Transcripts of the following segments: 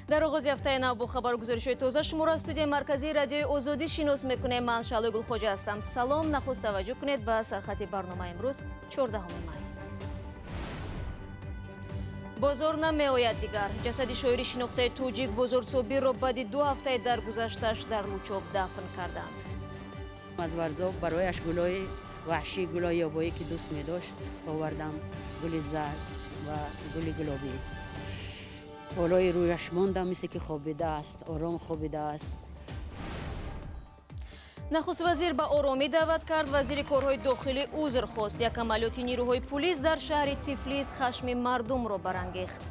Дар оғози ҳафтаи нав бо хабару гузоришҳои тоза шуморо аз студияи марказии радиои Озодӣ шинос мекунем. Ман Шаҳлои Гулхоҷа ҳастам. Салом. Нахуст таваҷҷӯҳ кунед ба сархати барномаи имрӯз, 14 май. Бозор намеояд дигар. Ҷасади шоири шинохтаи тоҷик Бозор Собирро баъди 2 ҳафтаи даргузашташ дар Лучоб дафн карданд. Аз Варзоб барояш гулои ваҳшӣ, гулои ёбоӣ ки дӯст медошт, овардам. Гули зард ва гули гулобӣ. Болои рӯяш мондам, мисле ки хобидааст, ором хобидааст. Нахуст вазир ба оромӣ даъват кард. Вазири корҳои дохилӣ узр хост. Як амалиёти нирӯҳои пулис дар шаҳри Тифлис хашми мардумро барангехт.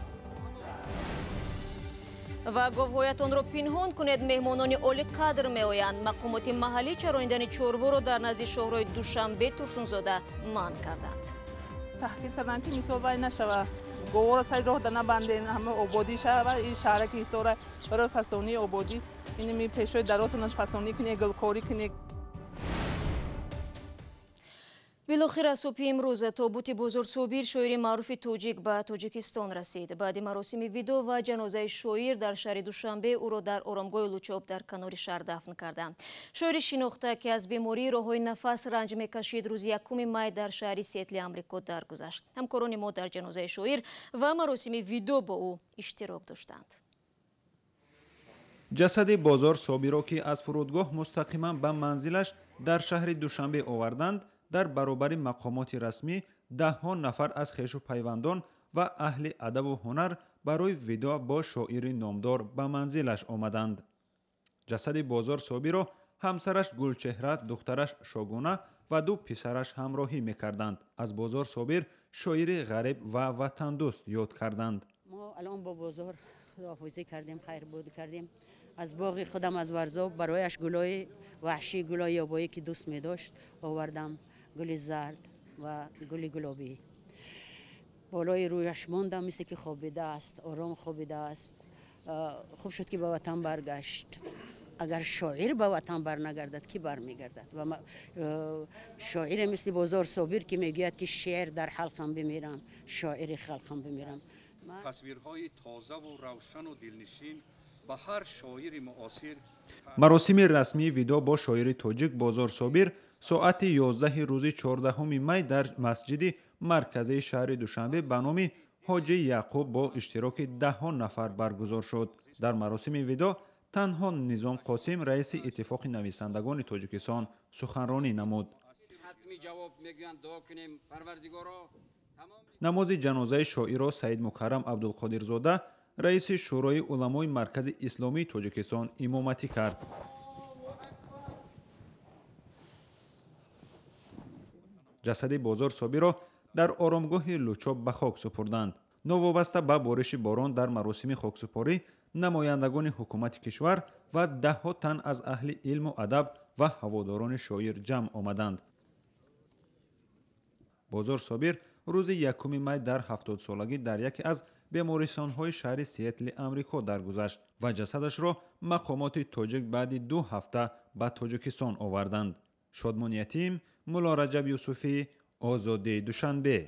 Ва говҳоятонро пинҳон кунед, меҳмонони олиқадр меоянд. Мақомоти маҳаллӣ чаронидани чорворо дар назди шоҳрои Душанбе Турсунзода манъ карданд. Таҳқиқ карданд, ки мисол вай нашава, говҳоро сари роҳ да набанден, ҳама ободӣ шава. Ин шаҳраки Ҳисора барои фасонии ободӣ, инми пешои даротон фасонӣ кунед, гулкорӣ кунед. Билохира субҳи имрӯз тобути Бозор Собир, шоири маъруфи тоҷик, ба Тоҷикистон расид. Баъди маросими видо ва ҷанозаи шоир дар шаҳри Душанбе ӯро дар оромгоҳи Лучоб дар канори шаҳр дафн карданд. Шоири шинохта, ки аз бемории роҳҳои нафас ранҷ мекашид, рӯзи 1 май дар шаҳри Сиэтли Амрико даргузашт. Ҳамкорони мо дар ҷанозаи шоир ва маросими видо бо ӯ иштирок доштанд. Ҷасади Бозор Собиро, ки аз фурудгоҳ мустақиман ба манзилаш дар шаҳри Душанбе оварданд, дар баробари мақомоти расмӣ даҳҳо нафар аз хешу пайвандон ва аҳли адабу ҳунар барои видоъ бо шоири номдор ба манзилаш омаданд. Ҷасади Бозор Собиро ҳамсараш Гулчеҳра, духтараш Шогуна ва 2 писараш ҳамроҳӣ мекарданд. Аз Бозор Собир шоири ғариб ва ватандӯст ёд карданд. Мо алон бо Бозор худоҳофизӣ кардем, хайрбуд кардем. Аз боғи худам аз Варзоб барояш гулои ваҳшӣ, гулои ёбоӣ ки дӯст медошт, овардам. Гули зард ва гули гулобӣ. Болои рӯяш мондам, мисле ки хобидааст, ором хобидааст. Хуб шуд, ки ба ватан баргашт. Агар шоир ба ватан барнагардад, ки бармегардад? Ва шоире мисли Бозор Собир, ки мегӯяд, ки шеър дар ҳалқам бимирам, шоири халқам бимирам. Тасвирҳои тозаву равшану дилнишин ба ҳар шоири муосир. Маросими расмии видо бо шоири тоҷик Бозор Собир соати 11 рӯзи 14 май дар масҷиди марказии шаҳри Душанбе ба номи Ҳоҷи Яъқуб бо иштироки даҳҳо нафар баргузор шуд. Дар маросими видо танҳо Низом Қосим, раиси Иттифоқи нависандагони Тоҷикистон, суханронӣ намуд. Намози ҷанозаи шоирро Саид Мукаррам Абдулқодирзода, раиси Шӯрои уламои Маркази Исломии Тоҷикистон, имоматӣ кард. Ҷасади Бозор Собирро дар оромгоҳи Лучоб ба хок супурданд. Новобаста ба бориши борон дар маросими хоксупорӣ намояндагони ҳукумати кишвар ва даҳҳо тан аз аҳли илму адаб ва ҳаводорони шоир ҷамъ омаданд. Бозор Собир рӯзи 1 май дар 70-солагӣ дар яке аз бемористонҳои шаҳри Сиэтли Амрико даргузашт ва ҷасадашро мақомоти тоҷик баъди 2 ҳафта ба Тоҷикистон оварданд. Шодмон Ятим, Мулло Раҷаб Юсуфӣ, Озодии Душанбе.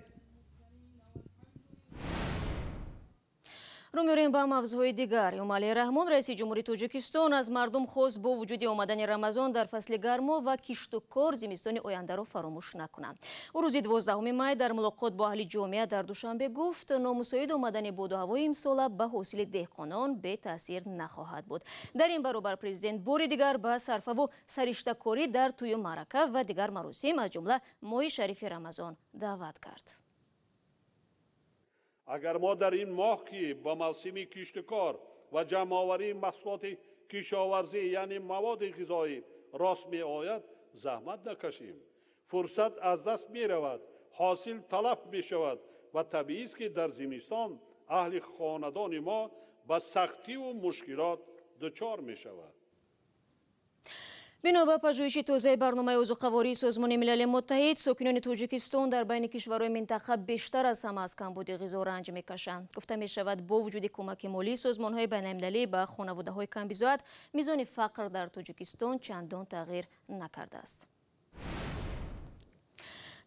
Рӯ меорем ба мавзӯъҳои дигар. Эмомалӣ Раҳмон, раиси ҷумҳури Тоҷикистон, аз мардум хост бо вуҷуди омадани Рамазон дар фасли гармо ва кишту кор зимистони ояндаро фаромӯш накунанд. Ӯ рӯзи 12 май дар мулоқот бо аҳли ҷомеа дар Душанбе гуфт, номусоид омадани боду ҳавои имсола ба ҳосили деҳқонон бетаъсир нахоҳад буд. Дар ин баробар президент бори дигар ба сарфаву сариштакорӣ дар тӯю маърака ва дигар маросим, аз ҷумла моҳи шарифи Рамазон, даъват кард. Агар мо дар ин моҳ, ки ба мавсими киштукор ва ҷамъоварии маҳсулоти кишоварзӣ, яъне маводи ғизоӣ рост меояд, заҳмат накашем, фурсат аз даст меравад, ҳосил талаф мешавад ва табиист, ки дар зимистон аҳли хонадони мо ба сахтиву мушкилот дучор мешавад. Бино ба пажӯҳиши тозаи барномаи озуқавории Созмони Милали Муттаҳид, сокинони Тоҷикистон дар байни кишварҳои минтақа бештар аз ҳама аз камбуди ғизо ранҷ мекашанд. Гуфта мешавад, бо вуҷуди кӯмаки молии созмонҳои байналмилалӣ ба хонаводаҳои камбизоат, мизони фақр дар Тоҷикистон чандон тағйир накардааст.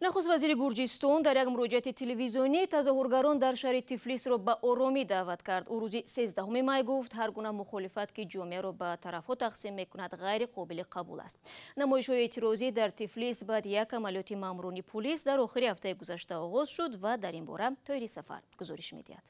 Нахуст вазири Гурҷистон дар як муроҷиати телевизионӣ тазоҳургарон дар шаҳри Тифлисро ба оромӣ даъват кард. Ӯ рӯзи 13 май гуфт, ҳар гуна мухолифат, ки ҷомеаро ба тарафҳо тақсим мекунад, ғайриқобили қабул аст. Намоишҳои эътирозӣ дар Тифлис баъд як амалиёти маъмурони пулис дар охири ҳафтаи гузашта оғоз шуд ва дар ин бора Тоҳири Сафар гузориш медиҳад.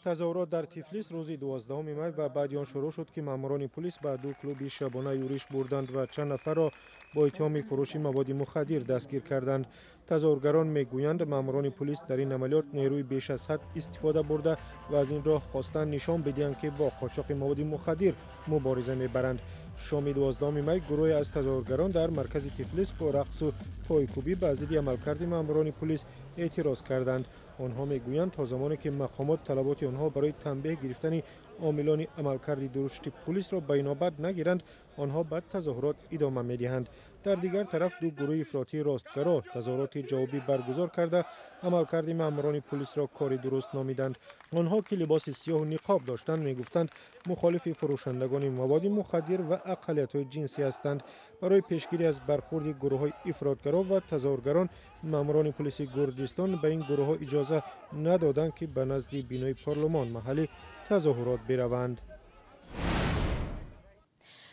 Тазоҳурот дар Тифлис рӯзи 12 май ва баъди он шурӯъ шуд, ки маъмурони пулис ба ду клуби шабона юриш бурданд ва чанд нафарро бо иттиҳоми фурӯши маводи мухаддир дастгир карданд. Тазоҳургарон мегӯянд, маъмурони пулис дар ин амалиёт нерӯи беш аз ҳад истифода бурда ва аз ин роҳ хостанд нишон бидиҳанд, ки бо қочоқи маводи мухаддир мубориза мебаранд. Шоми 12 май гурӯҳе аз тазоҳургарон дар маркази Тифлис бо рақсу пойкӯбӣ ба зидди амалкарди маъмурони пулис эътироз карданд. Онҳо мегӯянд, то замоне ки мақомот талаботи онҳо барои танбеҳ гирифтани омилони амалкарди дурушти пулисро ба инобат нагиранд, онҳо ба тазоҳурот идома медиҳанд. Дар дигар тараф ду гурӯҳи ифротии ростгаро тазоҳуроти ҷавобӣ баргузор карда, амалкарди маъмурони пулисро кори дуруст номиданд. Онҳо, ки либоси сиёҳу ниқоб доштанд, мегуфтанд, мухолифи фурӯшандагони маводи мухаддир ва ақаллиятҳои ҷинсӣ ҳастанд. Барои пешгирӣ аз бархурди гурӯҳҳои ифротгаро ва тазоҳургарон, маъмурони пулиси Гурҷистон ба ин гурӯҳҳо иҷоза надоданд, ки ба назди бинои парлумон маҳалли тазоҳурот бираванд.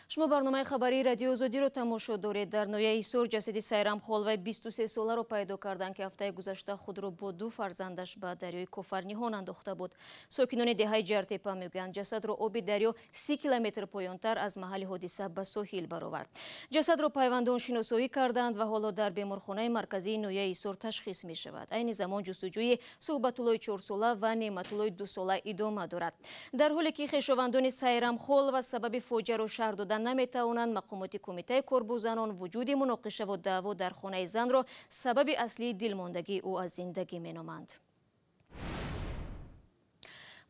Шумо барномаи хабарии Радиои Озодиро тамошо доред. Дар ноҳияи Ҳисор ҷасади Сайрам Холвай 23 соларо пайдо карданд, ки ҳафтаи гузашта худро бо ду фарзандаш ба дарёи Кофарниҳон андохта буд. Сокинони деҳаи Ҷартепа мегӯянд, ҷасадро оби дарё 30 километр поёнтар аз маҳалли ҳодиса ба соҳил баровард. Ҷасадро пайвандон шиносоӣ карданд ва ҳоло дар беморхонаи марказии ноҳияи Ҳисор ташхис мешавад. Айни замон ҷустуҷӯи Суҳбатуллои чорсола ва Неъматуллои дусола идома дорад. Дар ҳоле ки хешовандони Сайрам Холва сабаби фоҷиаро шарҳ дода наметавонанд, мақомоти кумитаи кор бо занон вуҷуди муноқишаву даъво дар хонаи занро сабаби аслии дилмондагии ӯ аз зиндагӣ меноманд.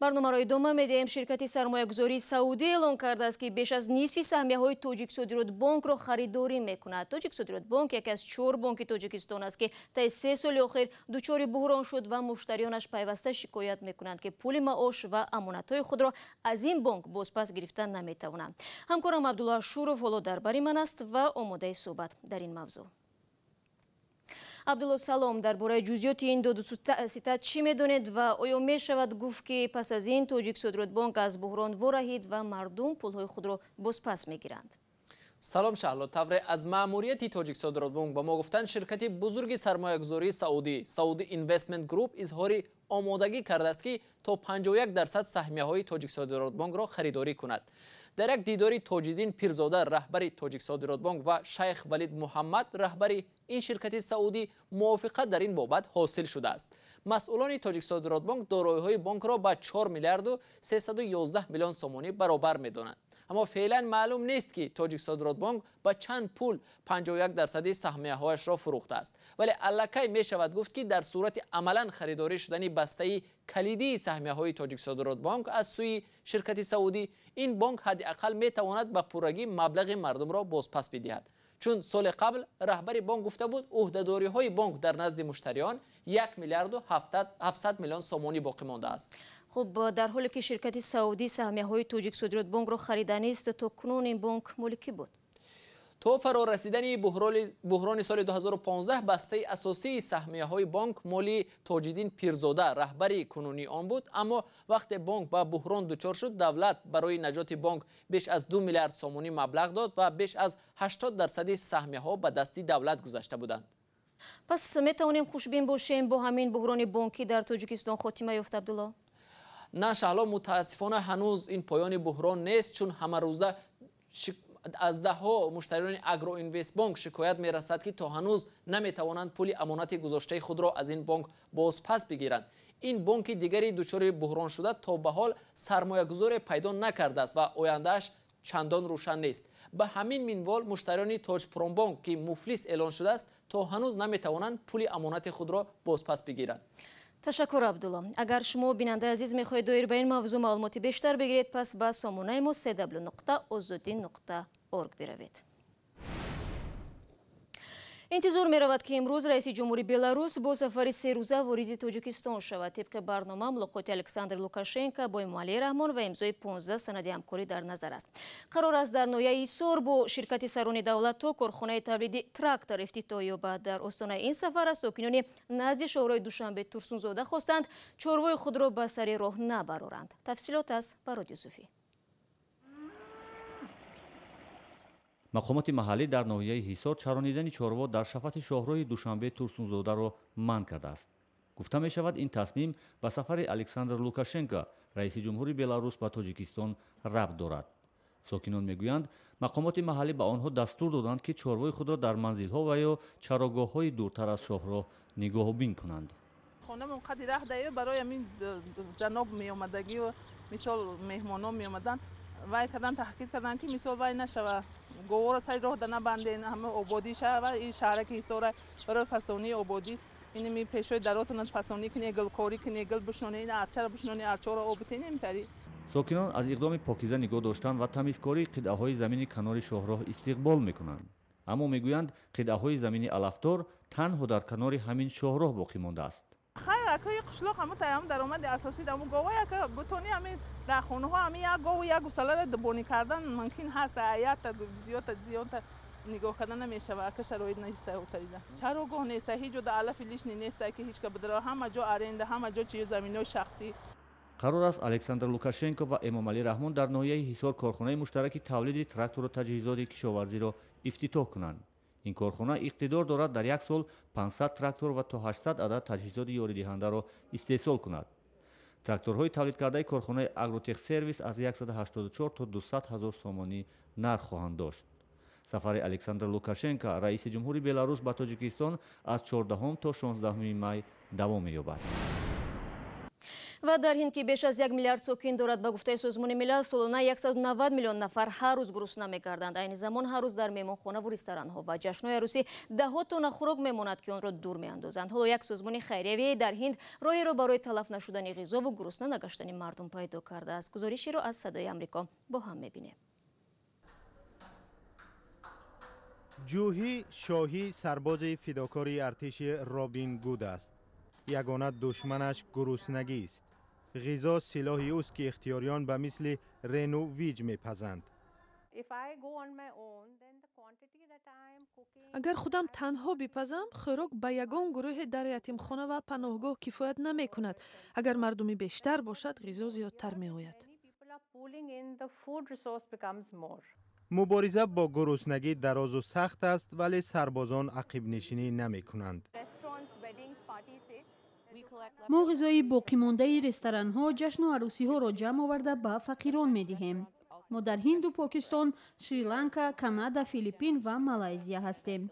Барномаро идома медиҳем. Ширкати сармоягузории Саудӣ эълон кардааст, ки беш аз нисфи саҳмияҳои Тоҷиксодиротбонкро харидорӣ мекунад. Тоҷиксодиротбонк яке аз чор бонки Тоҷикистон аст, ки таи 3 соли охир дучори буҳрон шуд ва муштариёнаш пайваста шикоят мекунанд, ки пули маош ва амонатҳои худро аз ин бонк бозпас гирифта наметавонанд. Ҳамкорам Абдулло Ашуров ҳоло дар бари ман аст ва омодаи суҳбат дар ин мавзӯъ. Абдулло, салом. Дар бораи ҷузъиёти ин додуситад чӣ медонед ва оё мешавад гуфт, ки пас аз ин Тоҷиксодиротбонк аз буҳрон вораҳид ва мардум пулҳои худро бозпас мегиранд? Салом, Шаҳло. Тавре аз маъмурияти Тоҷиксодиротбонк ба мо гуфтанд, ширкати бузурги сармоягузории саудӣ, Сауди Инвестмент Груп, изҳори омодагӣ кардааст, ки то 51% саҳмияҳои Тоҷиксодиротбонкро харидорӣ кунад. Дар як дидори Тоҷиддин Пирзода, раҳбари Тоҷиксодиротбонк, ва шайх Валид Муҳаммад, раҳбари ин ширкати саудӣ, мувофиқат дар ин бобат ҳосил шудааст. Масъулони Тоҷиксодиротбонк дороиҳои бонкро ба 4 миллиарду 311 миллион сомонӣ баробар медонанд. Аммо феълан маълум нест, ки Тоҷиксодиротбонк ба чанд пул 51 дарсади саҳмияҳояшро фурӯхтааст. Вале аллакай мешавад гуфт, ки дар сурати амалан харидорӣ шудани бастаи калидии саҳмияҳои Тоҷиксодиротбонк аз сӯи ширкати саудӣ, ин бонк ҳадди ақал метавонад ба пуррагӣ маблағи мардумро бозпас бидиҳад. Чун соли қабл раҳбари бонк гуфта буд, ӯҳдадориҳои бонк дар назди муштариён 1 миллиарду 700 миллион сомонӣ боқӣ мондааст. Хуб, дар ҳоле ки ширкати саудӣ саҳмияҳои Тоҷиксодиротбонкро хариданист, то кунун ин бонк моли кӣ буд? То фарорасидани буҳрони соли 2015 бастаи асосии саҳмияҳои бонк моли Тоҷиддин Пирзода, раҳбари кунунии он буд. Аммо вақте бонк ба буҳрон дучор шуд, давлат барои наҷоти бонк беш аз 2 миллиард сомонӣ маблағ дод ва беш аз 80 дарсади саҳмияҳо ба дасти давлат гузашта буданд. Пас метавонем хушбин бошем, бо ҳамин буҳрони бонкӣ дар Тоҷикистон хотима ёфт, Абдулло? На, Шаҳло, мутаассифона, ҳанӯз ин поёни буҳрон нест, чун ҳамарӯза аз даҳҳо муштариёни Агроинвестбонк шикоят мерасад, ки то ҳанӯз наметавонанд пули амонати гузоштаи худро аз ин бонк бозпас бигиранд. Ин бонки дигари дучори буҳрон шуда то ба ҳол сармоягузоре пайдо накардааст ва ояндааш чандон рӯшан нест. Ба ҳамин минвол муштариёни Тоҷпромбонк, ки муфлис эълон шудааст, то ҳанӯз наметавонанд пули амонати худро бозпас бигиранд. Ташаккур, Абдулло. Агар шумо, бинандаи азиз, мехоҳед доир ба ин мавзӯъ маълумоти бештар бигиред, пас ба сомонаи мо cw.ozodi.org биравед. Интизор меравад, ки имрӯз раиси ҷумҳури Беларус бо сафари серӯза вориди Тоҷикистон шавад. Тибқи барнома, мулоқоти Александр Лукашенко бо Эмомалӣ Раҳмон ва имзои 15 санади ҳамкорӣ дар назар аст. Қарор аст дар ноҳияи Ҳисор бо ширкати сарони давлатҳо корхонаи тавлиди трактор ифтитоҳ ёбад. Дар остонаи ин сафар аз сокинони назди шоҳроҳи Душанбе Турсунзода хостанд чорвои худро ба сари роҳ набароранд. Тафсилот аз Барод Юсуфӣ. Мақомоти маҳаллӣ дар ноҳияи Ҳисор чаронидани чорво дар шафати шоҳроҳи Душанбе Турсунзодаро манъ кардааст. Гуфта мешавад, ин тасмим ба сафари Александр Лукашенко, раиси ҷумҳури Беларус, ба Тоҷикистон рабт дорад. Сокинон мегӯянд, мақомоти маҳаллӣ ба онҳо дастур доданд, ки чорвои худро дар манзилҳо ва ё чарогоҳҳои дуртар аз шоҳроҳ нигоҳубин кунанд. Хонамон қади раҳ дае барои ҳамин ҷаноб меомадагию мисол меҳмонон меомаданд, вай кардан, таҳқиқ кардан, ки мисол вай нашава, говора сари роҳ да набанден, ҳама ободӣ шава. Ин шаҳраки Ҳисора барои фасонии ободӣ инми пешои даротона фасонӣ кунӣ, гулкорӣ кунӣ, гул бишнонӣ, ин арчаро бишнонӣ, арчаро об битенӣ имтари. Сокинон аз иқдоми покиза нигоҳ доштан ва тамизкории қитъаҳои замини канори шоҳроҳ истиқбол мекунанд, аммо мегӯянд, қитъаҳои замини алафдор танҳо дар канори ҳамин шоҳроҳ боқӣ мондааст. Хайр, акои қишлоқ ҳамун таям даромади асосӣ даму гова яка бутони ҳамин дар хонаҳо ҳамин як гову як гусаларо дубонӣ кардан мумкин ҳаст, аята зиёдта зиёдта нигоҳ кардан намешава, ака шароит неста утарида. Чарогоҳ неста, ҳеҷ ҷо алафи лишний неста, ки ҳеҷ ка бидара, ҳама ҷо аренда, ҳама ҷо чизи заминои шахсӣ. Қарор аст Александр Лукашенко ва Эмомалӣ Раҳмон дар ноҳияи Ҳисор корхонаи муштараки тавлиди трактору таҷҳизоти кишоварзиро ифтитоҳ кунанд. Ин корхона иқтидор дорад дар як сол 500 трактор ва то 800 адад таҷҳизоти ёридиҳандаро истеҳсол кунад. Тракторҳои тавлидкардаи корхонаи Агротехсервис аз 184 то 200 ҳазор сомонӣ нарх хоҳанд дошт. Сафари Александр Лукашенко, раиси ҷумҳури Беларус, ба Тоҷикистон аз 14 то 16 май давом меёбад. Ва дар Ҳинд, ки беш аз 1 миллиард сокин дорад, ба гуфтаи Созмони Милал, солона 190 миллион нафар ҳар рӯз гурусна мегарданд. Айни замон ҳар рӯз дар меҳмонхонаву ресторанҳо ва ҷашнҳои арӯсӣ даҳҳо тонна хӯрок мемонад, ки онро дур меандозанд. Ҳоло як созмони хайриявӣ дар Ҳинд роҳеро барои талаф нашудани ғизову гурусна нагаштани мардум пайдо кардааст. Гузориширо аз Садои Амрико бо ҳам мебинем. Ҷӯҳӣ Шоҳӣ сарбози фидокори артиши Робин Гуд аст. Ягона душманаш гуруснагист. Ғизо силоҳи ӯст, ки ихтиёриён ба мисли рену виҷ мепазанд. Агар худам танҳо бипазам, хӯрок ба ягон гурӯҳе дар ятимхона ва паноҳгоҳ кифоят намекунад. Агар мардуми бештар бошад, ғизо зиёдтар меояд. Мубориза бо гуруснагӣ дарозу сахт аст, вале сарбозон ақибнишинӣ намекунанд. Мо ғизои боқимондаи ресторанҳо, ҷашну арӯсиҳоро ҷамъ оварда ба фақирон медиҳем. Мо дар Ҳинду Покистон, Шри-Ланка, Канада, Филиппин ва Малайзия ҳастем.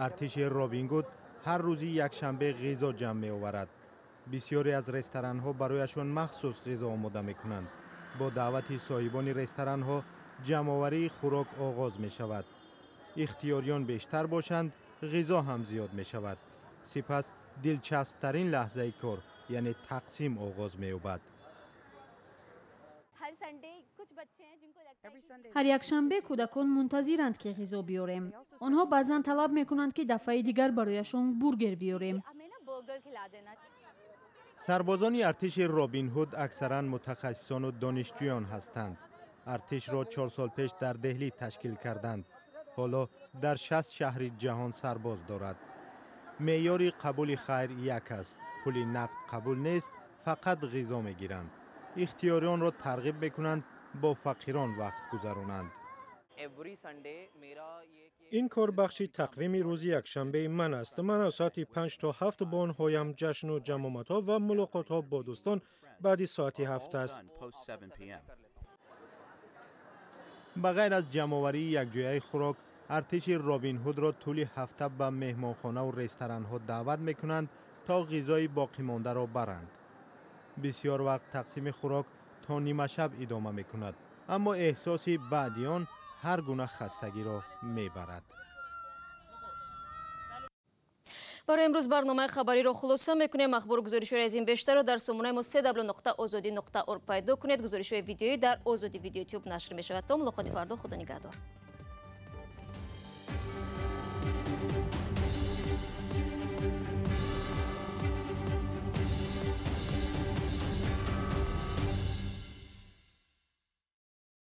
Артиши Робин Гуд ҳар рӯзи якшанбе ғизо ҷамъ меоварад. Бисёре аз ресторанҳо барояшон махсус ғизо омода мекунанд. Бо даъвати соҳибони ресторанҳо ҷамъоварии хӯрок оғоз мешавад. Ихтиёриён бештар бошанд, ғизо ҳам зиёд мешавад. Сипас дилчасптарин лаҳзаи кор, яъне тақсим, оғоз меёбад. Ҳар якшанбе кӯдакон мунтазиранд, ки ғизо биёрем. Онҳо баъзан талаб мекунанд, ки дафъаи дигар барояшон бургер биёрем. Сарбозони артиши Робин Ҳуд аксаран мутахассисону донишҷӯён ҳастанд. Артишро 4 сол пеш дар Деҳлӣ ташкил карданд. Ҳоло дар 60 шаҳри ҷаҳон сарбоз дорад. Меъёри қабули хайр як аст. Пули нақд қабул нест, фақат ғизо мегиранд. Ихтиёриёнро тарғиб мекунанд бо фақирон вақт гузаронанд. Ин кор бахши тақвими рӯзи якшанбеи ман аст. Ман аз соати 5 то 7 бо онҳоям. Ҷашну ҷамъомадҳо ва мулоқотҳо бо дӯстон баъди соати 7 аст. Ба ғайр аз ҷамъоварии якҷояи хӯрок, артиши Робин Ҳудро тӯли ҳафта ба меҳмонхонаву ресторанҳо даъват мекунанд, то ғизои боқимондаро баранд. Бисёр вақт тақсими хӯрок то нимашаб идома мекунад, аммо эҳсоси баъди он ҳар гуна хастагиро мебарад. Барои имрӯз барномаи хабариро хулоса мекунем. Ахбору гузоришҳои аз ин бештарро дар сомонаи мо cw.ozodi.org пайдо кунед. Гузоришҳои видеоӣ дар Озоди Видеотюб нашр мешавад. То мулоқоти фардо, худо нигаҳдор.